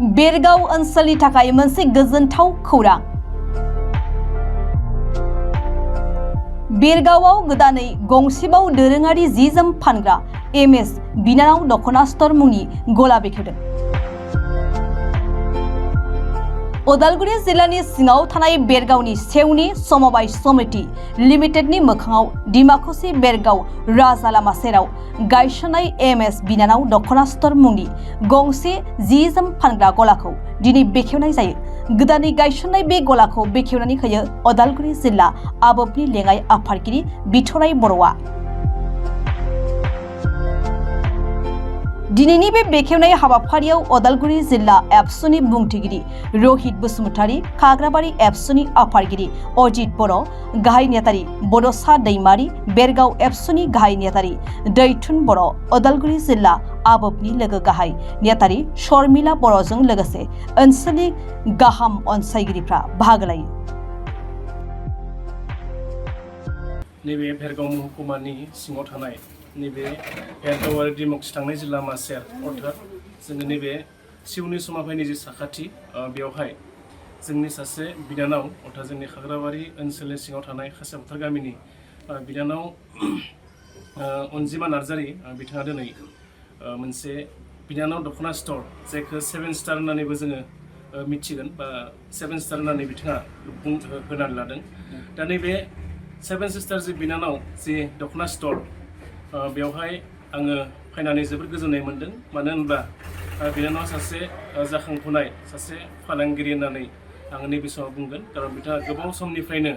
बेरगाव ओनसोलनि थाखाय मोनसे गोजोनथाव खौरां। बेरगावआव गोदानै गंसेबाव दोरोङारि जि जोम फानग्रा एमएस बिनानाव दख'ना स्ट'र मुंनि गला बेखेवदों। उदालगुरि जिल्लानि सिङाव थानाय बेरगावनि सेवनि समबाय समिति लिमिटेडनि मोखाङाव डिमाकुसि बेरगाव राजा लामा सेराव गायसननाय एमएस बिनानाव दख'ना स्ट'र मुंनि गंसे जि जोम फानग्रा गलाखौ दिनै बेखेवनाय जायो। गोदानै गायसननाय बे गलाखौ बेखेवनानै होयो उदालगुरि जिल्ला आबोफनि लेङाइ आफादगिरि बिथराय बर'आ। दिनैनि बे बेखेवनाय हाबाफारियाव उदालगुरि जिल्ला एबसुनि बुंथिगिरि रहित बसुमतारी, खाग्राबारि एबसुनि आफादगिरि अजित बर', गाहाय नेतारि बड'सा दैमारि, बेरगाव एबसुनि गाहाय नेतारि दैथुन बर', उदालगुरि जिल्ला आबोफनि लोगो गाहाय नेतारि शर्मिला बर'जों लोगोसे ओनसोलनि गाहाम अनसायगिरिफ्रा बाहागो लायो। नैबे बेरगाव महकुमानि सिङाव थानाय नैबे बेरगाव आरो डिमाकुसि थांनाय जि लामा सेर अर्थात जोङो नैबे सिउनि समाफायनि जि साखाथि बेवहाय जोंनि सासे बिनानाव अर्थात जोंनि खाग्राबारि ओनसोलनि सिङाव थानाय खासेबथार गामिनि बिनानाव अनजिमा नार्जारि बिथाङा दिनै मोनसे बिनानाव दख'ना स्ट'र जायखौ 7 स्टार होननानैबो जोङो मिथिगोन बा 7 स्टार होननानै बिथाङा होनानै लादों। दा नैबे 7 स्टार जि बिनानाव जि दख'ना स्ट'र बेवहाय आङो फैनानै जोबोद गोजोननाय मोन्दों। मानो होनब्ला बिनानावा सासे जाखांफुनाय सासे फालांगिरि होननानै आङो नैबे समाव बुंगोन। खारन बिथाङा गोबाव समनिफ्रायनो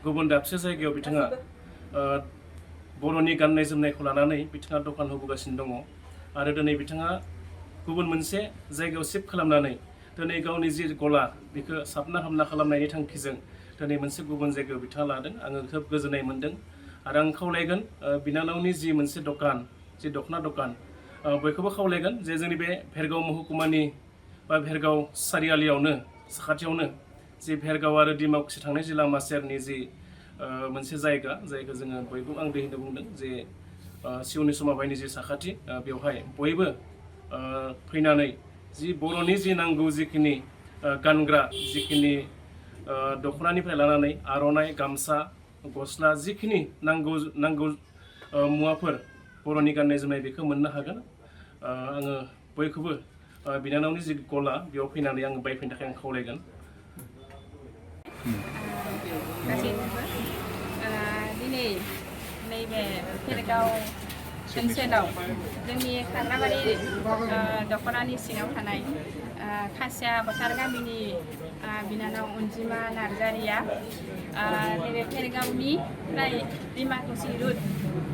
गुबुन दाबसे जायगायाव बिथाङा बर'नि गाननाय जोमनायखौ लानानै बिथाङा दखान होबोगासिनो दङ आरो दिनै बिथाङा गुबुन मोनसे जायगायाव शिफ्ट खालामनानै दिनै गावनि जि गला बेखौ साबना हामना खालामनायनि थांखिजों दिनै मोनसे गुबुन जायगायाव बिथाङा लादों। आङो खोब गोजोननाय मोन्दों आरो आं खावलायगोन बिनानावनि जि मोनसे दखान जि दख'ना दखान बयखौबो खावलायगोन जे जोंनि बे बेरगाव महकुमानि बा बेरगाव सारियालियावनो साखाथियावनो जि बेरगाव आरो डिमाकुसि थांनाय जि लामा सेरनि जि मोनसे जायगा जायखौ जोङो बयबो आं दैहैनो बुंदों जे सिउनि समाबायनि जि साखाथि बेवहाय बयबो फैनानै जि बर'नि जि नांगौ जिखिनि गानग्रा जिखिनि दख'नानिफ्राय लानानै आर'नाइ गामसा गस्ला जिखिनि नांगौ मुवाफोर बर'नि गाननाय जोमनाय बेखौ मोननो हागोन। आङो बयखौबो बिनानावनि जि गला बेयाव फैनानै आङो बायफैनो थाखाय आं खावलायगोन। गासैनोबो दिनै नैबे बेरगाव ओनसोलाव जोंनि खाग्राबारि दख'नानि सिङाव थानाय खासिया बोथार गामिनि बिनानाव अनजिमा नार्जारिया नैबे बेरगावनिफ्राय डिमाकुसि रुट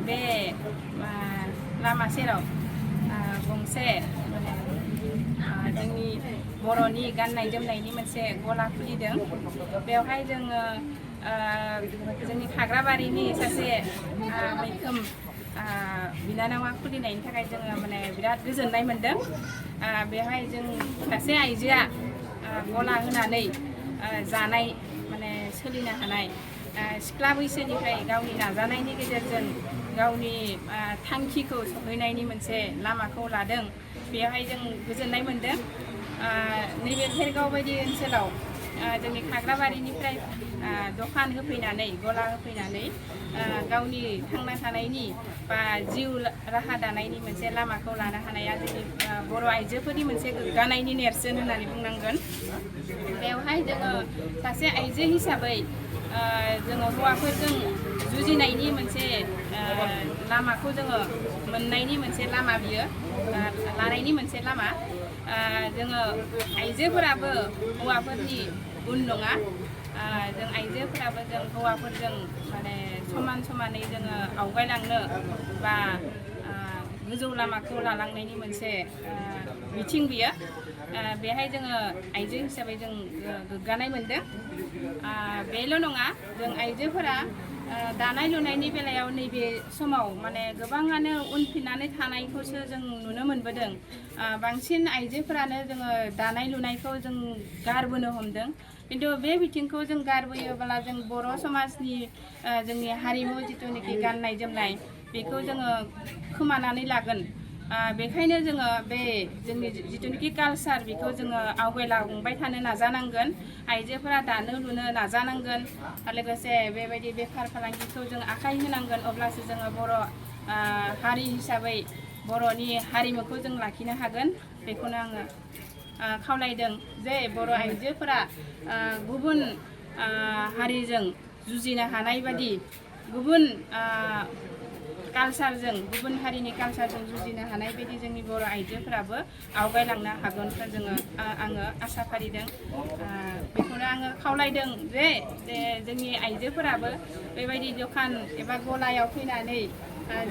बे लामा सेराव गंसे जोंनि बर'नि गाननाय जोमनायनि मोनसे गला खुलिदों। बेवहाय जोङो जोंनि खाग्राबारिनि सासे मैखोम बिनानावा खुलिनायनि थाखाय जोङो बिराद गोजोननाय मोन्दों। बेवहाय जों सासे आइजोआ गला होनानै जानाय सोलिनो हानाय सिख्ला बैसोनिफ्राय गावनि नाजानायनि गेजेरजों गावनि थांखिखौ सहैनायनि मोनसे लामाखौ लादों। बेवहाय जों गोजोननाय मोन्दों। नैबे बेरगाव बायदि ओनसोलाव जोंनि खाग्राबारिनिफ्राय दखान होफैनानै गला होफैनानै गावनि थांना थानायनि बा जिउ राहा दानायनि मोनसे लामाखौ लानो हानाया जोंनि बर' आइजोफोरनि मोनसे गोग्गानायनि नेरसोन होननानै बुंनांगोन। बेवहाय जोङो सासे आइजो हिसाबै जोङो हौवाफोरजों जुजिनायनि मोनसे लामाखौ जोङो मोननायनि मोनसे लामा बियो लानायनि मोनसे लामा। जोङो आइजोफोराबो हौवाफोरनि उन नङा। जों आइजोफोराबो जों हौवाफोरजों समान समानै जोङो आवगायलांनो बा गोजौ लामाखौ लालांनायनि मोनसे बिथिं बियो। बेहाय जोङो आइजो हिसाबै जों गोग्गानाय मोन्दों। बेल' नङा, जों आइजोफोरा दानाय लुनायनि बेलायाव नैबे समाव गोबाङानो उनफिननानै थानायखौसो जों नुनो मोनबोदों। बांसिन आइजोफोरानो जोङो दानाय लुनायखौ जों गारबोनो हमदों। खिन्थु बे बिथिंखौ जों गारबोयोब्ला जों बर' समाजनि जोंनि हारिमु जिथुनाखि गाननाय जोमनाय बेखौ जोङो खोमानानै लागोन। बेखायनो जोङो बे जोंनि जिथुनिखि कालसार बेखौ जोङो आवगायलांबाय थानो नाजानांगोन आइजोफोरा दानो लुनो नाजानांगोन आरो लोगोसे बेबायदि बेफार फालांगिखौ जों आखाइ होनांगोन अब्लासो जोङो बर' हारि हिसाबै बर'नि हारिमुखौ जों लाखिनो हागोन बेखौनो आङो खावलायदों जे बर' आइजोफोरा गुबुन हारिजों जुजिनो हानाय बादि गुबुन कालसारजों गुबुन हारिनि कालसारजों जुजिनो हानाय बायदि जोंनि बर' आइजोफोराबो आवगायलांनो हागोनखौ जोङो आङो आसा फारिदों बेखौनो आङो खावलायदों जे जोंनि आइजोफोराबो बेबायदि दखान एबा गलायाव फैनानै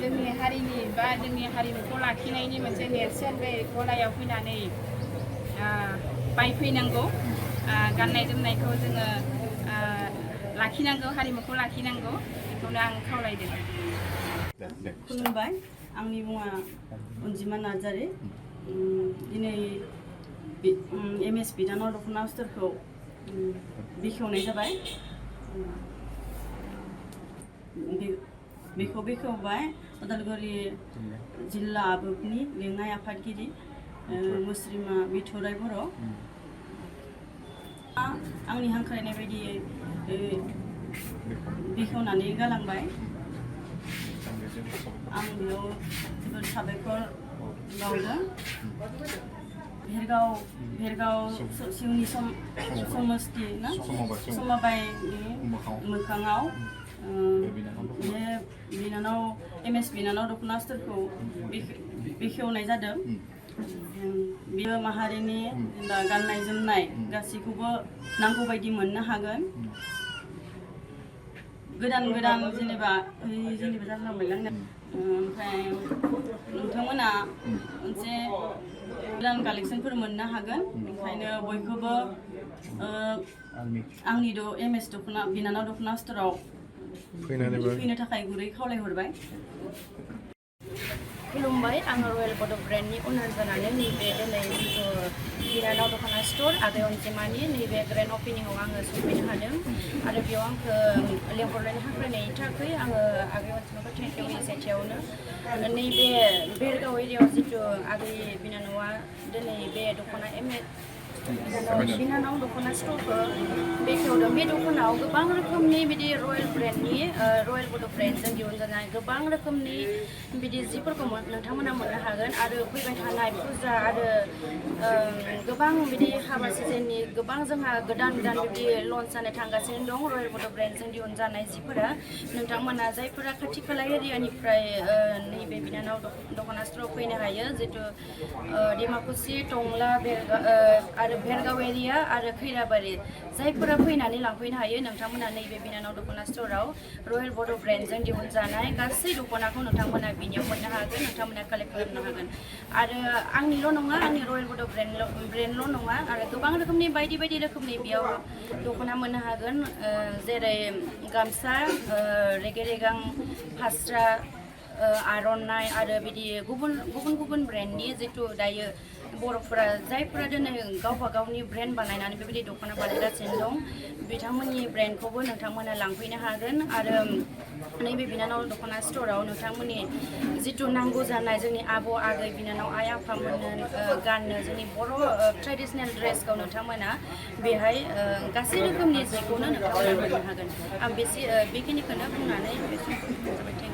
जोंनि हारिनि बा जोंनि हारिमुखौ लाखिनायनि मोनसे नेरसोन बे गलायाव फैनानै बायफैनांगौ गाननाय जोमनायखौ जोङो लाखिनांगौ हारिमुखौ लाखिनांगौ बेखौनो आं खावलायदों। खुलुमबाय आंनि मुङा अनजिमा नार्जारि दिनै MS बिनानाव दख'ना स्टरखौ बेखेवनाय जाबाय बेखौ बेखेवबाय उदालगुरि जिल्ला आबोबनि लेङाइ आफादगिरि मुस्रिमा बिथराय बर' आंनि हांख्रायनाय बायदियै बेखेवनानै गालांबाय आं बेयाव जोबोद साबायखर बावदों भेरगाव सिउनि समस्ति ना समबायनि मोखाङाव बे बिनानाव MS बिनानाव दख'ना स्टरखौ बेखेवनाय जादों बियो माहारिनि गाननाय जोमनाय गासैखौबो नांगौ बायदि मोननो हागोन गोदान जेनेबा जालांबायलां ओमफ्राय नोंथांमोना मोनसे गोदान कालेक्सनफोर मोननो हागोन ओंखायनो बयखौबो आंनि MS दख'ना बिनानाव दख'ना स्टराव फैनो थाखाय गुरै खावलायहरबाय। खुलुमबाय आङो रयेल बड' ब्रेन्डनि अनार जानानै नैबे दिनै जिथु बिनानाव दख'ना स्ट'र आगै अनजिमानि नैबे ग्रेन्ड अपेनिंआव आङो सफैनो हादों आरो बेयाव आंखौ लेंहरनायनि हांख्रायनायनि थाखाय आङो आगै अनजिमाखौ थेंक इउ सेथियावनो नैबे बेरगाव एरियायाव जिथु आगै बिनानावा दिनै बे दख'ना बिनानाव दख'ना स्ट'रखौ बेखेवदों बे दख'नायाव गोबां रोखोमनि बिदि रयेल बड' ब्रेन्डजों दिहुनजानाय गोबां रोखोमनि बिदि जिफोरखौ नोंथांमोना मोननो हागोन आरो फैबाय थानाय फुजा आरो गोबां बिदि हाबा सिजननि गोबां जोंहा गोदान बिदि लन्च जानो थांगासिनो दं रयेल बड' ब्रेन्डजों दिहुनजानाय जिफोरा नोंथांमोना जायफोरा खाथि खाला एरियानिफ्राय नैबे बिनानाव दख'ना स्ट'राव फैनो हायो जितु डिमाकुसि टंला आरो भेरगाव एरिया आरो खैराबारि जायफोरा फैनानै लांफैनो हायो नोंथांमोना नैबे बिनानाव दख'ना स्ट'राव रयेल बड' ब्रेन्डजों दिहुनजानाय गासै दख'नाखौ नोंथांमोना बिनियाव मोननो हागोन नोंथांमोना कालेक्ट खालामनो हागोन आरो आंनिल' नङा आंनि रयेल बड' ब्रेन्डल' नङा आरो गोबां रोखोमनि बायदि रोखोमनि बेयाव दख'ना मोननो हागोन जेरै गामसा रेगे रेगां फास्रा आर'नाइ आरो बिदि गुबुन ब्रेन्डनि जितु दायो बर'फोरा जायफोरा दिनै गावबा गावनि ब्रेन्ड बानायनानै बेबायदि दख'ना बानायगासिनो दं बिथांमोननि ब्रेन्डखौबो नोंथांमोना लांफैनो हागोन आरो नैबे बिनानाव दख'ना स्ट'राव नोंथांमोननि जितु नांगौ जानाय जोंनि आबौ आगै बिनानाव आइ आफामोननो गाननो जोंनि बर' ट्रेडिसनेल ड्रेसखौ नोंथांमोना बेहाय गासै रोखोमनि जिखौनो नोंथांमोना मोननो हागोन आं बेखिनिखौनो बुंनानै बे समखौ